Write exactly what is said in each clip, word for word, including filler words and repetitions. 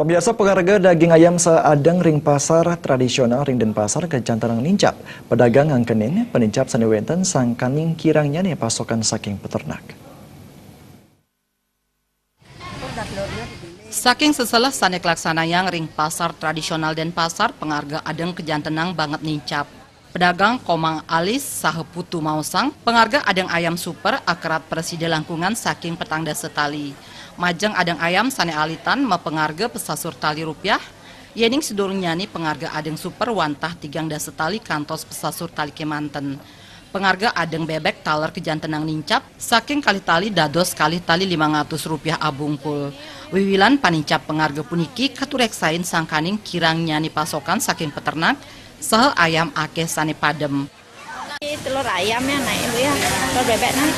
Biasa pengarga daging ayam saadeng ring pasar tradisional ring Denpasar, Kejayan Tenang nincap. Pedagang ngangkenin penincap sane wenten sangkaning kirang nyane pasokan saking peternak. Saking seseleh sane kalaksanayang ring pasar tradisional Denpasar, pengarga adeng Kejayan Tenang banget nincap. Pedagang Komang Alis saha Putu maosang, pengarga adeng ayam super akerat prasida langkungan saking petang dasa tali. Majeng adeng ayam sane alitan mapengarga pesasur tali rupiah, yening sadurungnyane pengarga adeng super wantah tigang dasa tali kantos pesasur tali kemanten. Pengarga adeng bebek taler Kejayan Tenang nincap, saking kalih tali dados kalih tali limang atus rupiah abungkul. Wiwilan panincap pengarga puniki katureksain sangkaning kirangnyane pasokan saking peternak, saha ayam akeh sane padem. Telur ayamnya naik, Bu, ya. Telur bebek naik.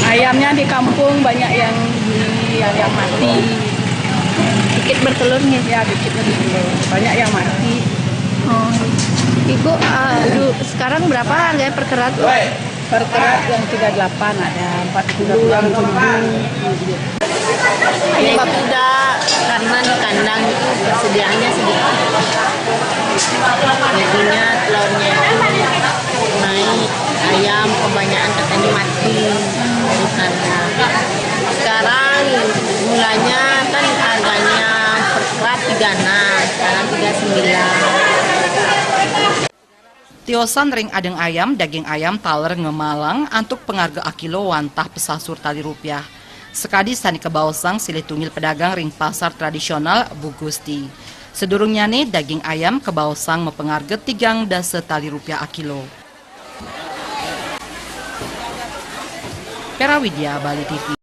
Ayamnya di kampung banyak yang ini, yang, yang mati. Dikit bertelur nih. Ya, dikit bertelur. Banyak yang mati. Oh. Ibu, eh, du-, sekarang berapa harganya per kerat, Bu? Per kerat yang tiga delapan ada, empat puluh yang jumbo. Penyebab tidak, karena di kandang itu persediaannya sedikit. Jadinya telurnya itu naik, ayam kebanyakan katanya mati dari kandang. Sekarang mulanya kan harganya per kerat tiga enam, sekarang tiga sembilan. Tiosan ring adeng ayam, daging ayam taler ngemalang antuk pengarga akilo wantah pesasur tali rupiah. Sakadi sane kabaosang silih tunggil pedagang ring pasar tradisional Bu Gusti. Sadurungnyane daging ayam kabaosang mapengarga tigang dasa tali rupiah akilo. Pera Widya, Bali T V.